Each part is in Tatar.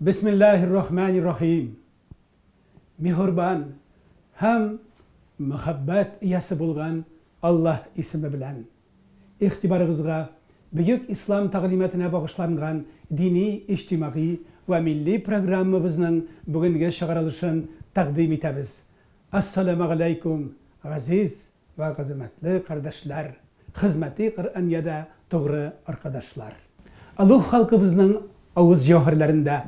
Бисмиллаһир рахманир рахим. Миһурбан һәм мәхәббәт иясе булган Аллаһ исеме белән. Игътибарыгызга бөек ислам тәгълиматына багышланган дини, иҗтимагый вә милли программабызның бүгенге чыгарылышын тәкъдим итәбез. Әссәламегаләйкүм, газиз вә газамәтле кардәшләр, хезмәти Коръәниядә тугры аркадашлар! Олуг халкыбызның авыз җәүһәрләрендә,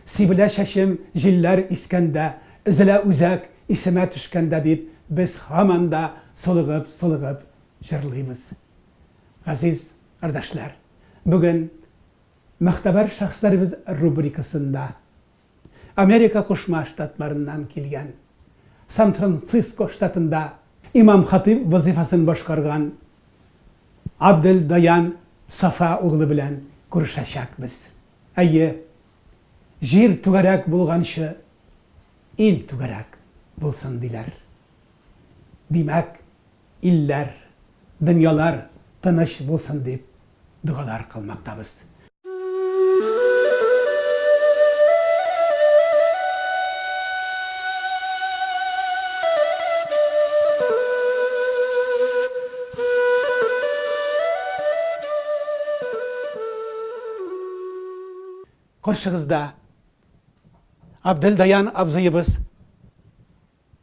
Сибелә чәчем җилләр искәндә, Өзелә үзәк исемә төшкәндә дип без һаман да сулыгып-сулыгып җырлыйбыз. Газиз кардәшләр, бүген Мөхтәбәр шәхесләребез рубрикасында Америка Кушма Штатларыннан килгән, Сан-Франциско штатында имам-хатыйб вазыйфасын башкарган Абделдаян Сафа углы белән күрешәчәкбез. Әйе, җир түгәрәк булганчы, ил түгәрәк булсын, диләр. Димәк, илләр, дөньялар тыныч булсын дип догалар кылмактабыз. Каршыгызда Абделдаян абзыебыз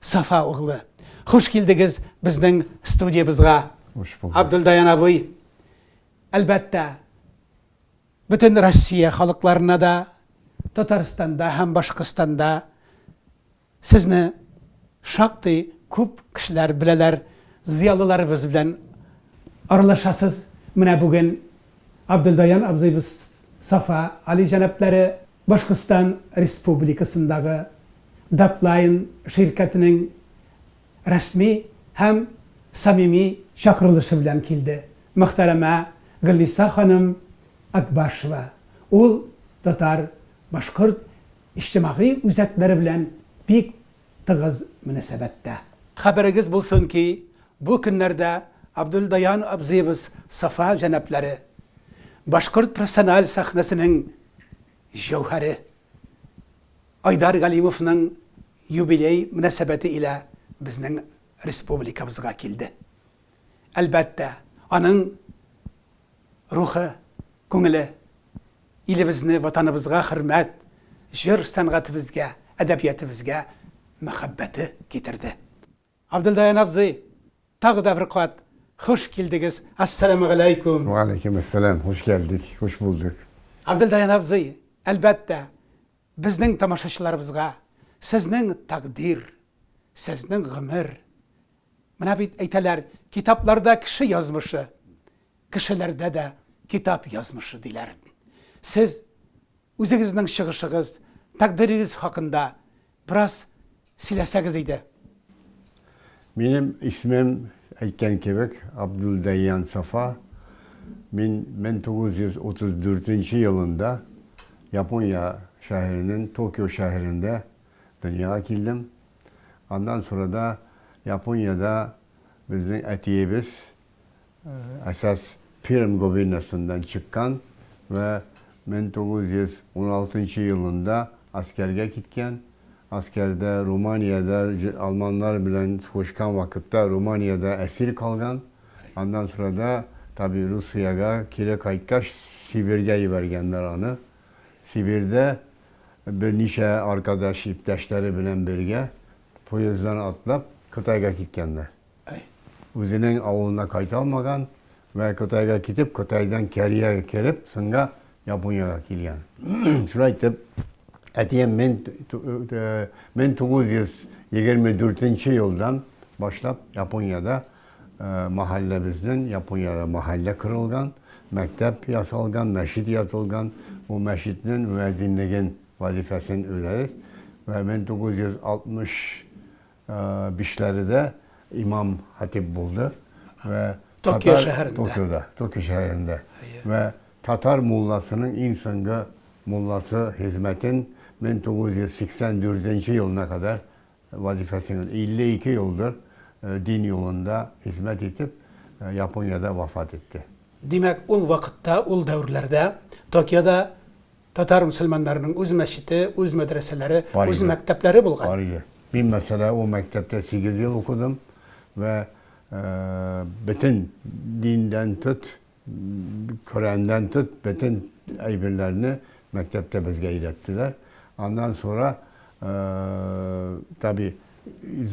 Сафа углы. Хуш килдегез безнең студиябызга. Хуш булдык. Абдулдаян абый, әлбәттә, бөтен Россия халыкларына да, Татарстанда һәм Башкортстанда сезне шактый күп кешеләр беләләр, зыялыларыбыз белән аралашасыз. Менә бүген Абдулдаян абзыйбыз Сафа Али җәнаплары Башкортстан Республикасындагы Даплайн ширкәтенең рәсми һәм самими чакырылышы белән килде мөхтәрәмә Гөлниса ханым Акбашева. Ул татар, башкорт иҗтимагый үзәкләре белән бик тыгыз мөнәсәбәттә. Хәбәрегез булсын ки, бу көннәрдә Абдулдаян абзыебыз Сафа җәнапләре, башкорт профессиональ сәхнәсенең җәүһәре Айдар Галимовның юбилей мөнәсәбәте илә безнең республикабызга килде. Әлбәттә, аның рухы, күңеле илебезне, Ватаныбызга хөрмәт, җыр сәнгатебезгә, әдәбиятебезгә мәхәббәте китерде. Абделдаян абзый, тагы да бер кат хуш килдегез. Әссәламегаләйкүм. Вәгаләйкүм әссәлам. Хуш килдек, хуш булдык. Абделдаян абзый, әлбәттә, безнең тамашачыларыбызга сезнең тәкъдир, сезнең гомер. Менә бит әйтәләр, китапларда кеше язмышы, кешеләрдә дә китап язмышы диләр. Сез үзегезнең чыгышыгыз, тәкъдирегез хакында бераз сөйләсәгез иде. Минем исемем, әйткән кебек, Абдулдәйян Сафа. Мин 1934 елында Япония шәһәренең Токио шәһәрендә дөньяга килдем. Аннан соң да Япониядә безнең әтиебез Әсәс Пермь губернасыннан чыккан вә 1916 елында аскәргә киткән. Аскәрдә Руманиядә алманнар белән сугышкан вакытта Руманиядә әсир калган. Аннан соң да таби Русиягә кире кайткач Сибиргә җибәргәннәр аны. Сибирдә берничә аркадаш иптәшләре белән бергә поезддан атлап Кытайга киткәннәр. Үзенең авылына кайта алмаган вә Кытайга китеп, Кытайдан Кореяга кереп, соңга Япониягә килгән. Шулай итеп, әтием 1924 елдан башлап Япониядә мәхәлләбезнең Япониядә мәхәллә корылган, мәктәп ясалган, мәчет ясалган. Ул мәчетнең мөәзинлеген вазифасын үтәде вә 1960 Бишләре дә имам хатип булды вә Токио шәһәрендә. Токиода, Токио шәһәрендә. Вә татар мулласының иң соңгы мулласы хезмәтен 1984 елына кадәр вазифасын 52 елдыр дин юлында хезмәт итеп, Япониядә вафат итте. Димәк, ул вакытта, ул дәверләрдә Токиода. татар мөселманнарының үз мәчете, үз мәдрәсәләре, үз мәктәпләре булган. Бар иде. Мин, мәсәлән, ул мәктәптә 8 ел укыдым вә бөтен диндән тот, Коръәндән тот, бөтен әйберләрне мәктәптә безгә өйрәттеләр. Аннан соңра, таби,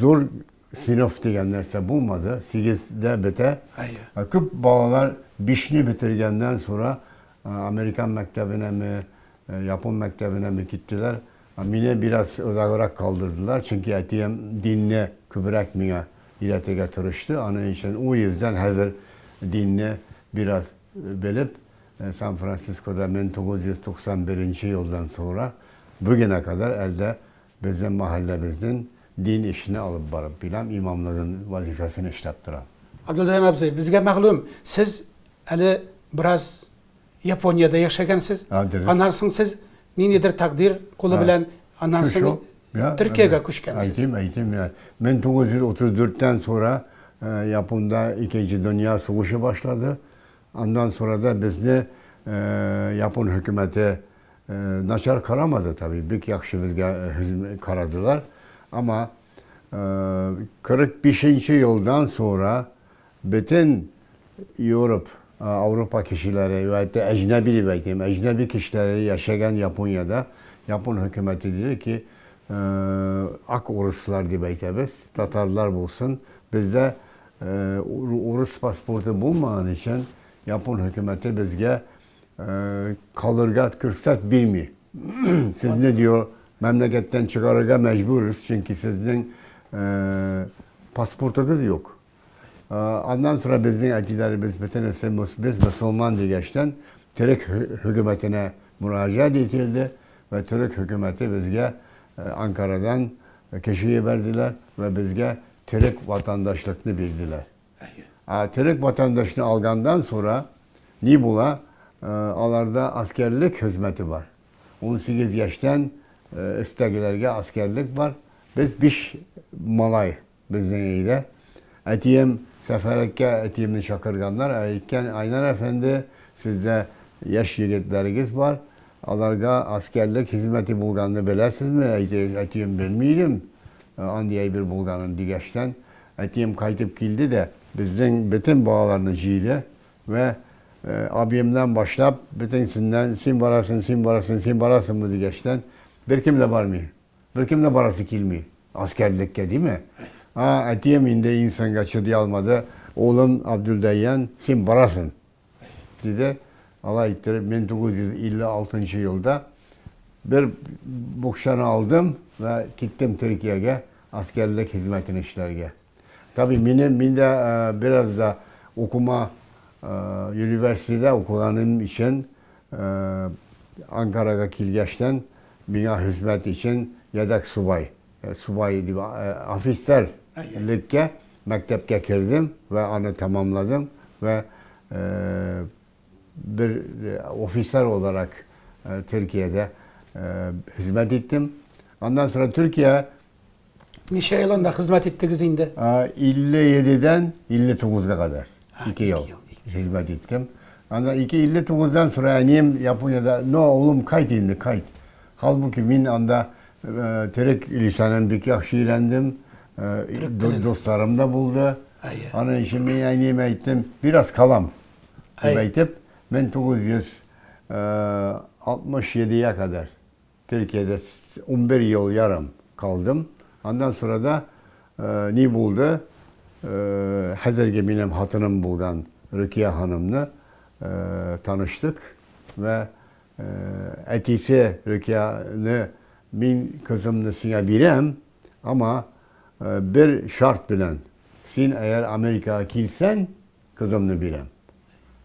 зур сыйныф дигән нәрсә булмады, сигездә бетә. Күп балалар бишне бетергәннән соңра американ мәктәбенәме, япон мәктәбенәме киттеләр. Мине бераз озаграк калдырдылар, чөнки әтием динне күбрәк миңа өйрәтергә тырышты. Аның өчен ул йөздән хәзер динне бераз белеп, Сан-Францискода 1991 елдан соңра бүгенә кадәр әлдә безнең мәхәлләбезнең дин эшне алып барып киләм, имамлыгын вазифасын эшләп торам. Абдулдаям абзый, безгә мәгълүм, сез әле бераз Япониядә яшәгәнсез. Аннан соң сез ниндидер тәкъдир кулы белән аннан соң Төркиягә күчкәнсез. Әйтим, әйтим. 1934-тән соңра Японда Икенче дөнья сугышы башлады. Аннан соңра да безне Япон хөкүмәте начар карамады, таби, бик яхшы безгә карадылар. Ама 45 елдан соңра Бөтен Европ, Ауропа кешеләре, вә хәтта әҗнәби дип әйтим, әҗнәби кешеләре яшәгән Япониядә, япон хөкүмәте диде ки, ак урыслар дип әйтәбез, татарлар булсын, бездә урыс паспорты булмаган өчен, япон хөкүмәте безгә калырга рөхсәт бирми. Сезне, диyor, мәмләкәттән чыгарырга мәҗбүрбез, чөнки сезнең паспортыгыз юк. Аннан соң безнең әтиләребез бөтенесе без мөселман дигәчтән төрек хөкүмәтенә мөрәҗәгать ителде вә төрек хөкүмәте безгә Анкарадан кеше җибәрделәр вә безгә төрек ватандашлыкны бирделәр. Ә төрек ватандашлыгын алганнан соң ни була? Аларда аскерлек хезмәте бар. 18 яшьтән өстәгеләргә аскерлек бар. Без биш малай Безнең өйдә әтием сәфәрәткә әтиемне чакырганнар, әйткән, Айнар әфәнде, сездә яшь егетләрегез бар, аларга аскәрлек хезмәте булганны беләсезме? Әтием, белми идем андый әйбер булганын, дигәчтән, әтием кайтып килде дә, безнең бөтен балаларны җыйды вә абыемнан башлап, бөтенсеннән, син барасың, син барасың, син барасыңмы, дигәчтән, беркем дә бармый. Беркем дә барасы килми аскәрлеккә, диме? А, әтием инде инсанга чыдый алмады. Улым Абдулдаян, син барасың, диде. Алай иттереп, 1956 елда бер букчаны алдым вә киттем Төркиягә аскәрлек хезмәтен эшләргә. Таби, минем мин дә э, бераз да укума э, университетта укыганым өчен э, Анкарага килгәчтән Миңа хезмәт өчен ядәк субай, субай дип офицер леккә мәктәпкә кердем вә аны тәмамладым вә бер офицер буларак Төркиядә хезмәт иттем. Аннан соң Төркия Ничә ел анда хезмәт иттегез инде? 57-дән 59-га кадәр. 2 ел хезмәт иттем. Анда 259-дан соң әнием Япониядә, "Но, улым, кайт инде, кайт." Халбуки мин анда төрек лисанын бик яхшы өйрәндем. Дусларым да булды. Аның өчен мин әниемә әйттем, "Бераз калам." дип әйтеп, 1967-гә кадәр Төркиядә 11 ел ярым калдым. Аннан соң да ни булды? Хәзерге минем хатыным булган Рөкия ханымны таныштык вә әтисе Рөкияне мин кызымны сиңа бирәм, ама бер шарт белән. Син әгәр Америкага килсәң, Кызымны бирәм.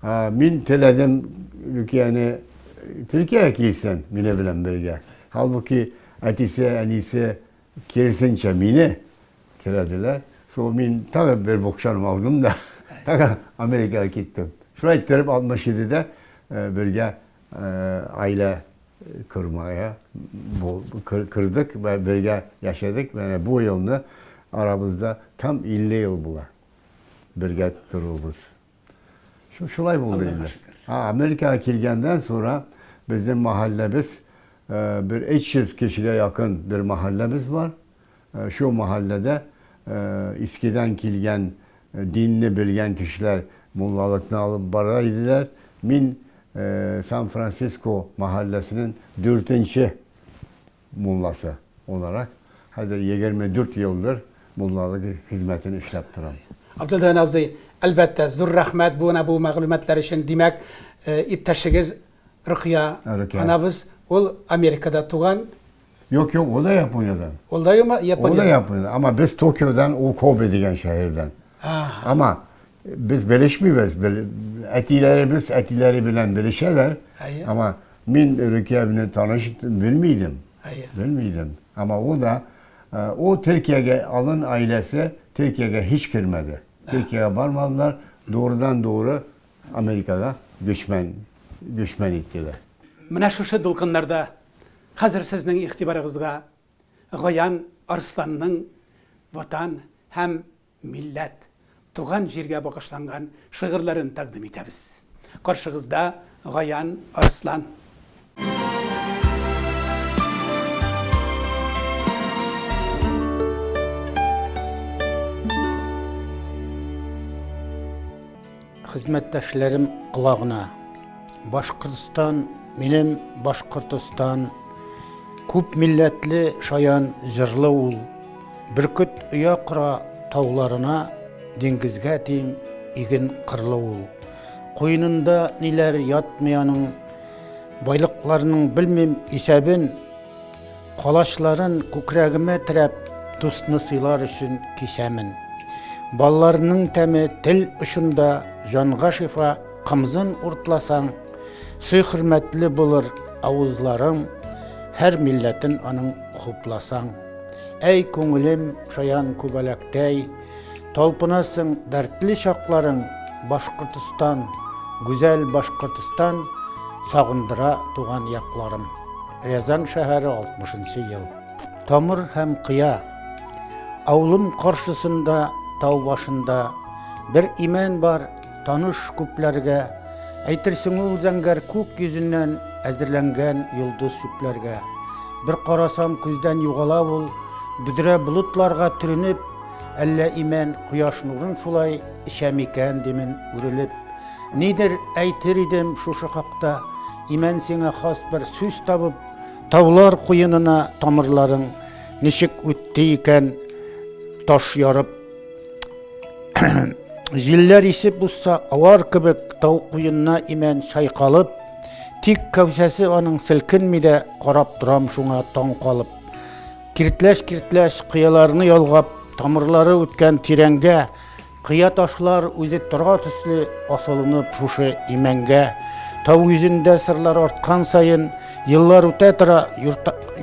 Ә, мин теләдем Рүкияне Төркиягә килсен мине белән бергә. Халбуки әтисе, әнисе киресенчә мине теләделәр. Сол мин тагы бер букчаны алдым да, тагы Америкага киттем. Шулай иттереп 67-дә бергә аилә кормая кырдык вә бергә яшәдек. Менә бу елны арабызда там 50 ел була. Бергә торуыбыз. Шулай булды инде. Америкага килгәндән соңра Безнең мәхәлләбез бер 300 кешегә якын бер мәхәлләбез бар. Шул мәхәлләдә искедән килгән динне белгән кешеләр муллалыкны алып бара иделәр. Мин Сан-Франциско мәхәлләсенең дүртенче мулласы буларак хәзер 24 елдыр муллалык хезмәтен эшләп торам. Абдулдаян абзый, әлбәттә, зур рәхмәт бу менә бу мәгълүматлар өчен. Димәк, иптәшегез Рөкыя анабыз, ул Америкада туган. Юк, юк, ул да Япониядән. Ул да Япониядән. Ул да Япониядән. Әмма без Токиодан, ул Кобе дигән шәһәрдән. Әмма без белешмибез, әтиләребез әтиләре белән белешәләр. Әмма мин Рөкия белән таныш белми идем. Белми идем. Әмма ул да ул Төркиягә, аның гаиләсе Төркиягә һич кермәде. Төркиягә бармадылар, турыдан-туры Америкага göçmen göçmen иттеләр. Менә шушы дулкыннарда хәзер сезнең игътибарыгызга Гаян Арсланның Ватан һәм милләт, туган җиргә багышланган шигырьләрен тәкъдим итәбез. Каршыгызда Гаян Арслан. Хезмәттәшләрем колагына. Башкортстан, минем Башкортостан, Күп милләтле шаян җырлы ул. Бөркет оя кора тауларына, Диңгезгә тиң иген кырлы ул. Куенында ниләр ятмый аның, Байлыкларының белмим исәбен. Калачларын күкрәгемә терәп, дусны сыйлар өчен кисәмен. Балларының тәме тел очында, җанга шифа, кымзын уртласаң, сый-хөрмәтле булыр авызларың, һәр милләтен аның хупласаң. Әй, күңелем, шаян күбәләктәй, талпынасың дәртле чакларың, Башкортостан, гүзәл Башкортостан, сагындыра туган якларым. Рязань шәһәре 60 нчы ел. Тамыр һәм кыя. Авылым каршысында, тау башында бер имән бар, таныш күпләргә. Әйтерсең ул зәңгәр күк йөзеннән әзерләнгән йолдыз чүпләргә. Бер карасам күздән югала ул, бөдрә болытларга төренеп, әллә имән кояш нурын шулай эчә микән димен үрелеп. Нидер әйтер идем шушы хакта, Имән сиңа хас бер сүз табып, Таулар куенына тамырларың Ничек үтте икән таш ярып. Җилләр исеп узса авар кебек Тау куенына имән чайкалып, Тик кәүсәсе аның селкенми дә Карап торам шуңа таң калып. Киртләч-киртләч кыяларны ялгап, Тамырлары үткән тирәнгә, Кыя ташлар үзе тора төсле асылынып шушы имәнгә. Тау йөзендә сырлар арткан саен, еллар үтә тора,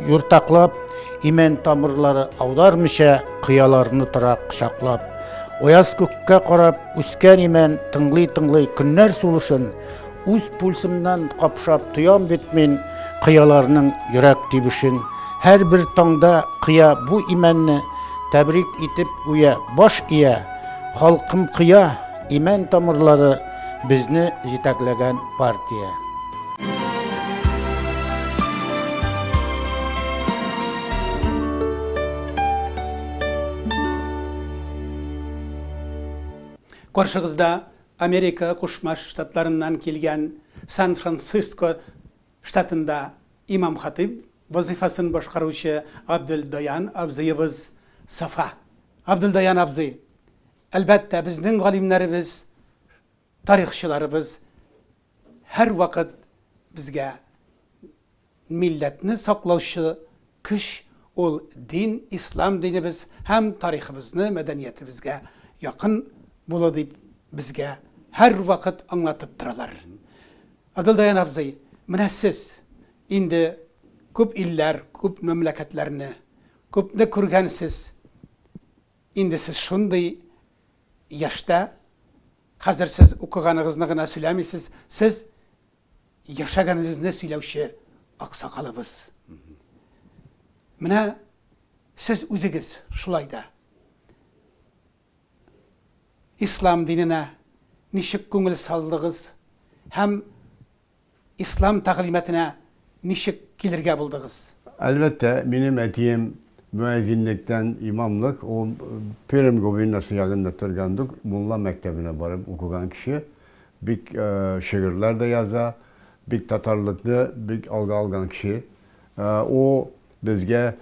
юртаклап, имән тамырлары аудармыйча, кыяларны тора кочаклап. Аяз күккә карап үскән имән тыңлый-тыңлый көннәр сулышын, Үз пульсымнан капшап тоям бит мин кыяларның йөрәк тибешен. Һәрбер таңда кыя бу имәнне тәбрик итеп гүя баш ия. Халкым кыя, имән тамырлары безне җитәкләгән партия. Каршыгызда Америка Кушма Штатларыннан килгән Сан-Франциско штатында имам-хатыйб вазыйфасын башкаручы Габделдаян абзыебыз Сафа. Габделдаян абзый, әлбәттә, безнең галимнәребез, тарихчыларыбыз һәрвакыт безгә Милләтне саклаучы көч ул дин, ислам динебез һәм тарихыбызны, мәдәниятебезгә якын булу дип безгә һәрвакыт аңлатып торалар. Абдулдаян абзый, менә сез инде күп илләр, күп мәмләкәтләрне, күпне күргәнсез. Инде сез шундый яшьтә, хәзер сез укыганыгызны гына сөйләмисез, сез яшәгәнебезне сөйләүче аксакалыбыз. Менә сез үзегез шулай да ислам диненә ничек күңел салдыгыз һәм Ислам тәгълиматына ничек килергә булдыгыз? Әлбәттә, минем әтием мөәзинлектән имамлык, ул Пермь губернасы ягында торгандук, мулла мәктәбенә барып укыган кеше, бик шигырьләр дә яза, бик татарлыкны бик алга алган кеше. Ул безгә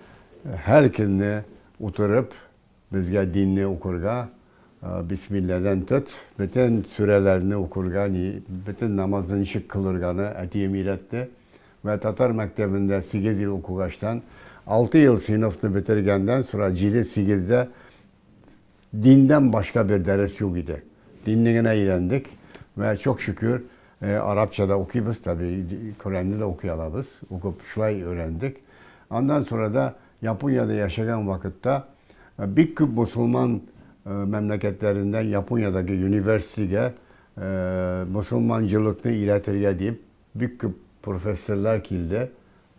һәр көнне утырып, Безгә динне укырга, бисмилләдән тот, бөтен сүрәләрне укырга, ни, бөтен намазны ничек кылырганы әтием өйрәтте. Вә татар мәктәбендә сигез ел укыгачтан, алты ел сыйныфны бетергәндән сора җиде-сигездә диндән башка бер дәрес юк иде. Динне генә өйрәндек вә чок шөкер, арабча да укыйбыз, таби, Коръәнне дә укый алабыз. Укып шулай өйрәндек. Аннан сора да Япониядә яшәгән вакытта бик күп мосылман мәмләкәтләреннән Япониядәге университетка мосылманчылыкны өйрәтергә дип бик күп профессорлар килде,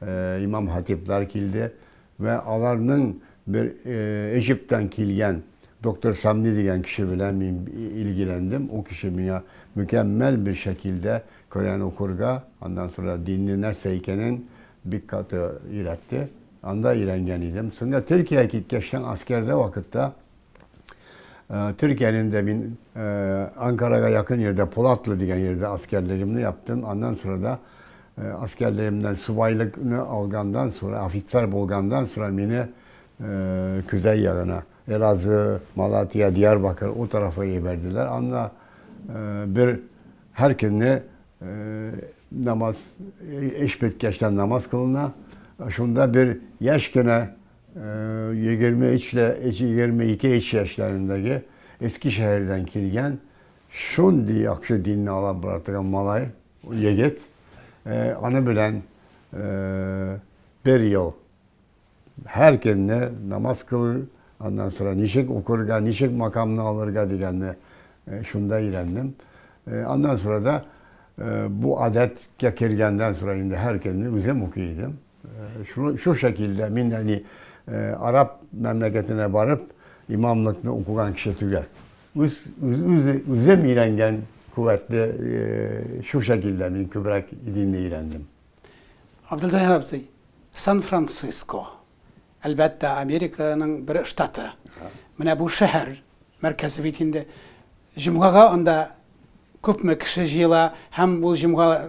имам-хатиблар килде вә аларның бер Египтән килгән доктор Самни дигән кеше белән мин илгиләндем. Ул кеше миңа мөкәммәл бер шәкилдә Коръән укырга, аннан соң динне нәрсә икәнен бик каты өйрәтте. Анда өйрәнгән идем. Соңга Төркиягә киткәчтән аскәрдә вакытта Төркиянең дә мин Анкарага якын йирдә Полатлы дигән йирдә аскәрлегемне яптым. Аннан соң да аскәрлегемнән субайлыкны алгандан соң, офицер булганнан соң мине Күзәй ягына, Элазы, Малатия, Диярбакыр ул тарафка җибәрделәр. Анда бер һәр көнне намаз, эш беткәчтән намаз кылына. Шунда бер яшь кенә 23 лә 22 яшьләрендәге Эскишәһәрдән килгән шундый яхшы динне алып бара торган малай, егет, аны белән бер ел Һәр көнне намаз кылу, аннан соң ничек укырга, ничек макамны алырга дигәнне шунда өйрәндем. Аннан соң да бу гадәткә кергәндән соң инде һәр көнне үзем укый идем. Шул шу шәкилдә мин әни араб мәмләкәтенә барып имамлыкны укыган кеше түгел. Үз, үз, үзем өйрәнгән куәтле шу шәкилдә мин күбрәк динне өйрәндем. Абдулдаһир абзый, Сан-Франциско, әлбәттә, Американың бер штаты. Менә бу шәһәр мәркәзе бит инде. Җомгага анда күпме кеше җыела һәм ул җомга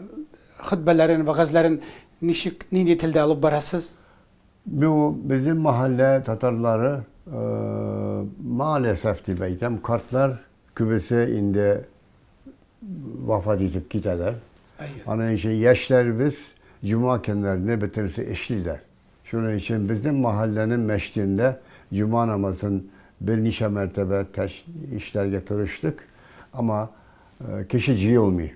хөтбәләрен, вәгазьләрен ничек, нинди телдә алып барасыз? Бу безнең мәхәллә татарлары, маалесәф дип әйтәм, картлар күбесе инде вафат итеп китәләр. Аның өчен яшьләребез җомга көннәрне бөтенесе эшлиләр. Шуның өчен безнең мәхәлләнең мәчетендә җомга намазын берничә мәртәбә эшләргә тырыштык, әмма кеше җыелмый.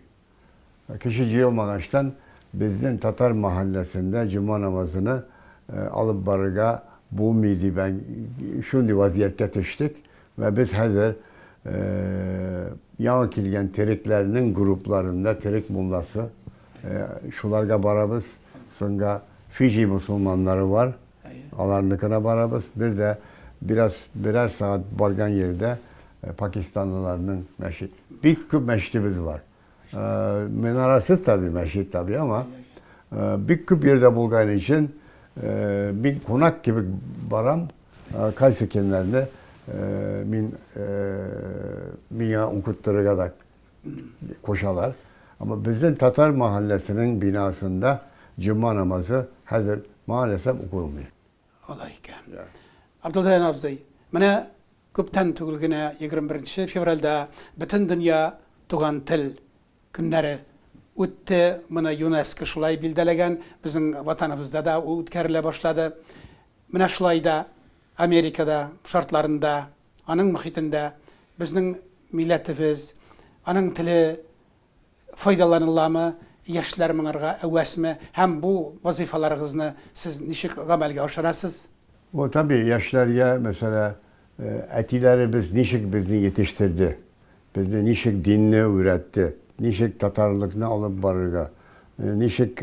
Кеше җыелмагачтан безнең татар мәхәлләсендә җомга намазыны алып барырга булмый дигән шундый вазгыятькә төштек. Вә без хәзер яңа килгән терекләрнең группларында терек мулласы шуларга барабыз. Соңга Фиҗи мусулманнары бар. Аларныкына барабыз. Бер дә бераз берәр сәгать барган җирдә пакистанлыларның мәчет. Бик күп мәчетебез бар. Минарасыз таби мәчет таби, ама бик күп йирдә булган өчен мин кунак кебек барам. Кайсы көннәрне мин миңа укыттырырга да кушалар. Ама безнең татар мәхәлләсенең бинасында җомга намазы хәзер maalesef укылмый. Алай икән. Абдулдаян абзый, менә күптән түгел генә 21 февральдә Бөтендөнья туган тел көннәре үтте. Моны ЮНЕСКО шулай билдәләгән. Безнең Ватаныбызда да ул үткәрелә башлады. Менә шулай да Америкада шартларында, аның мохитендә безнең милләтебез, аның теле файдаланыламы, яшьләр моңарга әвәсме һәм бу вазыйфаларыгызны сез ничек гамәлгә ашырасыз? Бу таби яшьләргә, мәсәлә, әтиләребез ничек безне йитештерде, безне ничек динне өйрәтте, ничек татарлыкны алып барырга, ничек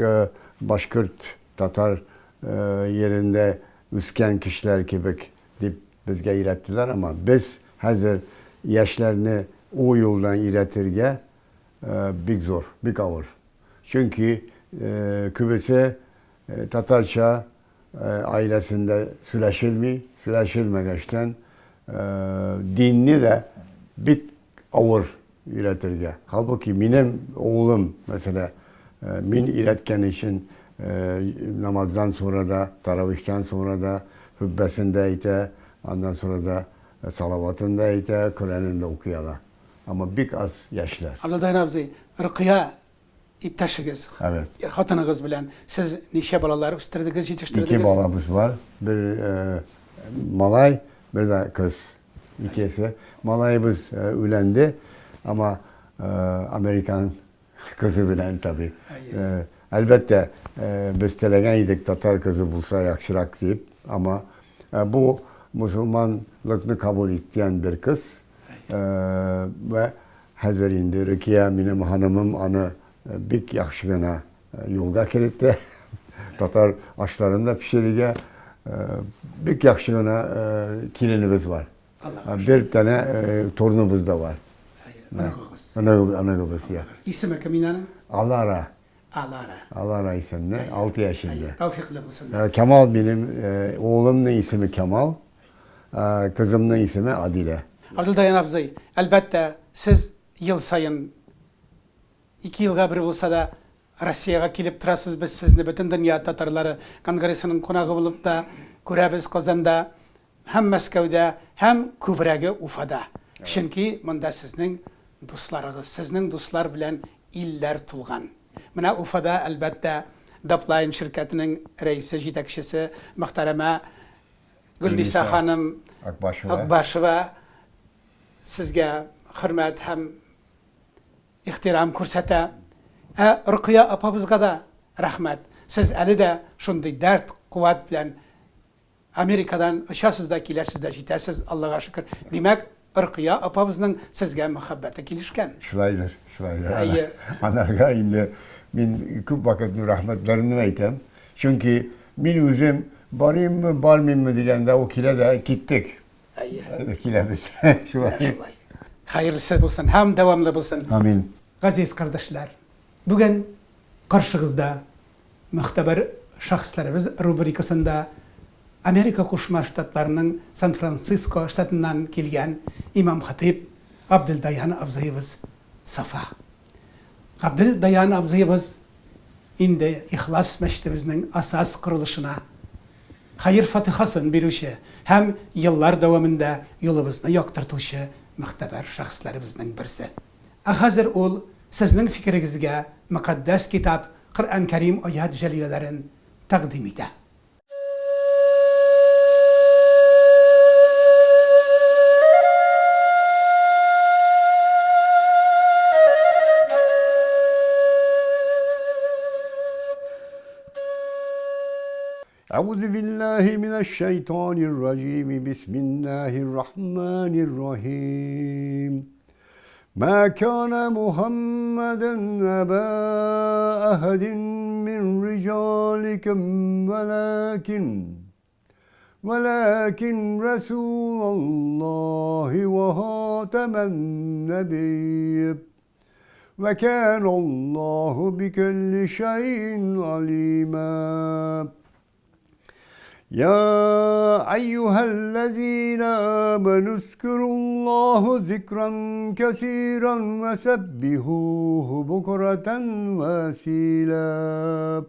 башкорт, татар йирендә үскән кешеләр кебек дип безгә өйрәттеләр, ама без хәзер яшьләрне ул юлдан өйрәтергә бик зур, бик авыр. Чөнки күбесе татарча аиләсендә сөйләшелми, сөйләшелмәгәчтән динне дә бик авыр өйрәтергә. Халбуки минем улым, мәсәлә, мин өйрәткән өчен намаздан соңра да, таравихтан соңра да хөтбәсен дә әйтә, аннан соңра да салаватын да әйтә, Коръәнен дә укый ала. Әмма бик аз яшьләр. Абдулдаһир абзый, Рөкыя иптәшегез, хатыныгыз белән сез ничә балалар үстердегез, җитештердегез? Ике балабыз бар. Бер малай, бер дә кыз. Икесе. Малаебыз өйләнде, әмма американ кызы белән таби. Әлбәттә, без теләгән идек татар кызы булса яхшырак дип, әмма бу мусульманлыкны кабул иткән бер кыз. Вә хәзер инде Рөкия, минем ханымым, аны бик яхшы гына юлга керетте. Татар ашларын да пешерергә бик яхшы гына киленебез бар. Бер тәнә торныбыз да бар. Оныгыгыз. Оныгыбыз, я. Исеме кем инде аның? Алара. Алара. Алара исемле, 6 яшендә. Тәүфикле булсын. Камал минем оғлымның исеме Камал. Кызымның исеме Адилә. Абдулдаян абзый, әлбәттә, сез ел саен, ике елга бер булса да, Россиягә килеп торасыз. Без сезне Бөтендөнья татарлары конгрессының кунагы булып та күрәбез Казанда һәм Мәскәүдә, һәм күбрәге Уфада. Чөнки монда сезнең дусларыгыз, сезнең дуслар белән илләр тулган. Менә Уфада, әлбәттә, Даплайм ширкәтенең рәисе, җитәкчесе мөхтәрәмә Гөлниса ханым Акбашева сезгә хөрмәт һәм ихтирам күрсәтә. Ә Рокыя апабызга да рәхмәт. Сез әле дә шундый дәрт, куәт белән Америкадан очасыз да, киләсез дә җитәсез, Аллага шөкер. Димәк, Рокыя апабызның сезгә мәхәббәте килешкән. Шулайдыр, шулайдыр. Әйе. Анарга инде мин күп вакытны рәхмәтләремне әйтәм. Чөнки мин үзем барыйммы, бармыйммы дигәндә ул килә дә киттек. Әйе. Киләбез. Шулай. Шулай. Хәерлесе булсын һәм дәвамлы булсын. Амин. Газиз кардәшләр, бүген каршыгызда Мөхтәбәр шәхесләребез рубрикасында Америка Кушма Штатларының Сан-Франциско штатыннан килгән имам-хатыйб Габделдаян абзыебыз Сафа. Габделдаян абзыебыз инде Ихлас мәчетебезнең асас корылышына хәер-фатихасын бирүче һәм еллар дәвамында юлыбызны яктыртучы мөхтәбәр шәхесләребезнең берсе. Ә хәзер ул сезнең фикерегезгә мөкатдәс китап Коръән Кәрим аять җәлиләләрен тәкъдим итә. أعوذ بالله من الشيطان الرجيم بسم الله الرحمن الرحيم ما كان محمدا أبا أحد من رجالكم ولكن ولكن رسول الله وخاتم النبي وكان الله بكل شيء عليما يا أيها الذين آمنوا اذكروا الله ذكرا كثيرا وسبحوه بكرة واسيلا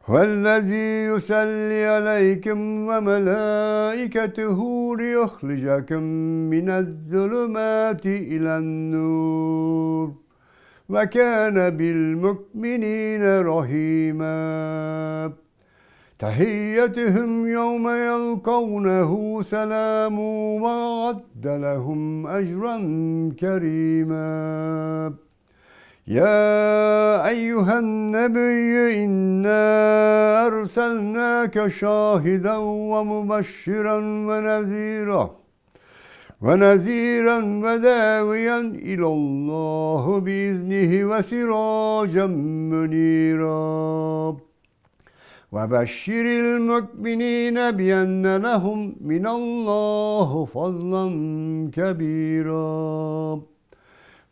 هو الذي يصلي عليكم وملائكته ليخرجكم من الظلمات إلى النور وكان بالمؤمنين رحيما تحيتهم يوم يلقونه سلام وأعد لهم أجرا كريما يا أيها النبي إنا أرسلناك شاهدا ومبشرا ونذيرا ونذيرا وداعيا إلى الله بإذنه وسراجا منيرا وبشر المؤمنين بأن لهم من الله فضلا كبيرا.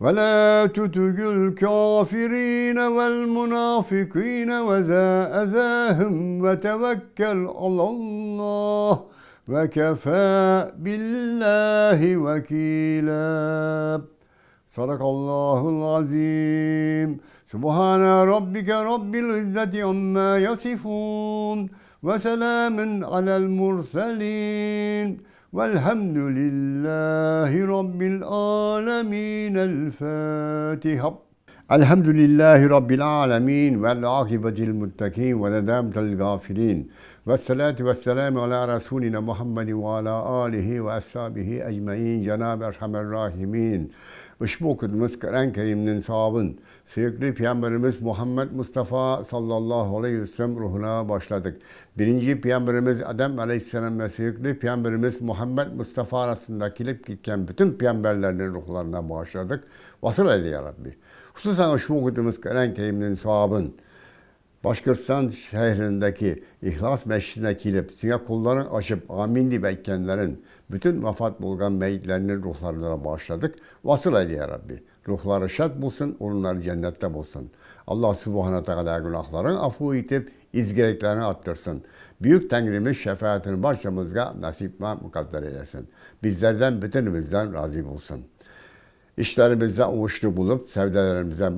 Ve la tutugül kafirine vel munafikine ve zâ ezâhum ve tevekkel alallah ve kefâ billahi vekîlâ. Sadakallahul azim. Subhane rabbike rabbil izzeti amma yasifun ve selamun alel murselin. Velhamdülillahi rabbil alemin. El Fatiha. Elhamdülillahi Rabbil alemin vel akibetil muttakin ve nedamtel gafilin. Ve salatu ve selamu ala Resulina Muhammedin ve ala alihi ve ashabihi ecmain. Cenab-ı Erhamer Rahimin. Ushbu okuduğumuz Kur'an-ı Kerim'in sahabın sevgili Peygamberimiz Muhammed Mustafa sallallahu aleyhi ve sellem ruhuna başladık. Birinci Peygamberimiz Adem aleyhisselam ve sevgili Peygamberimiz Muhammed Mustafa arasında gelip gitken bütün peygamberlerin ruhlarına bağışladık. Vasıl eyle ya Rabbi. Hususan şu okuduğumuz Kur'an-ı Kerim'in sahabın Başkırstan şehrindeki İhlas Mescidine gelip size kullarını açıp amin deyip aytganların bütün vefat bulgan meyitlerinin ruhlarına bağışladık. Vasıl eyle ya Rabbi. Ruhları şad bulsun, onları cennette bulsun. Allah Subhanahu Teala günahlarını afu etip izgiliklerini arttırsın. Büyük Tengrimiz şefaatini barçamızga nasip ve mukadder eylesin. Bizlerden bütünümüzden razı bulsun. İşlerimizde uğuşlu bulup, sevdalarımıza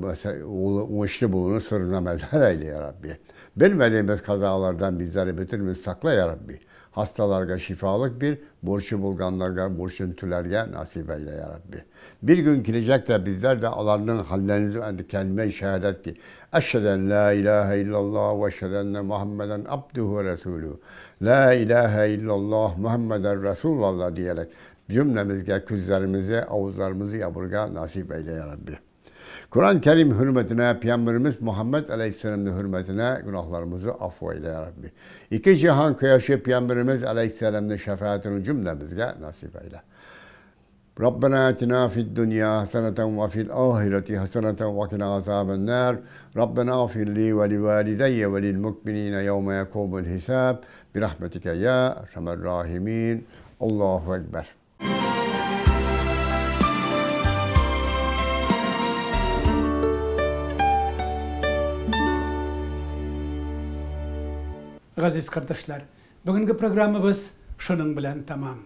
uğuşlu bulunu sırrına mezar eyle ya Rabbi. Bilmediğimiz kazalardan bizleri bütünümüz sakla ya Rabbi. Hastalarga şifalık bir, borçlu bulganlarga, borçlu tülerge nasip eyle ya Rabbi. Bir gün gelecek de bizler de Allah'ın hallerinizi kelime-i şehadet ki Eşheden la ilahe illallah ve eşheden Muhammeden abduhu ve resulü. La ilahe illallah Muhammeden Resulullah diyerek cümlemizge küzlerimizi, avuzlarımızı yaburga nasip eyle ya Rabbi. Kur'an-ı Kerim hürmetine, Peygamberimiz Muhammed Aleyhisselam'ın hürmetine günahlarımızı affeyle ya Rabbi. İki cihan kıyaşı Peygamberimiz Aleyhisselam'ın şefaatini cümlemizge nasip eyle. Rabbena atina fid dünya haseneten ve fil ahireti haseneten ve kina azaben nar. Rabbena afir li ve li valideyye ve lil mu'minine yevme yekumul hisab. Bi rahmetike ya erhamer rahimin. Allahu Ekber. Газиз кардәшләр, бүгенге программабыз шуның белән тәмам.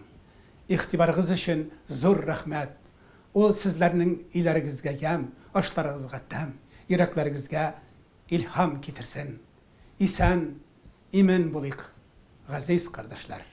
Игътибарыгыз өчен зур рәхмәт. Ул сезләрнең өйләрегезгә ямь, ашларыгызга тәм, йөрәкләрегезгә илһам китерсен. Исән, имин булыйк, газиз кардәшләр.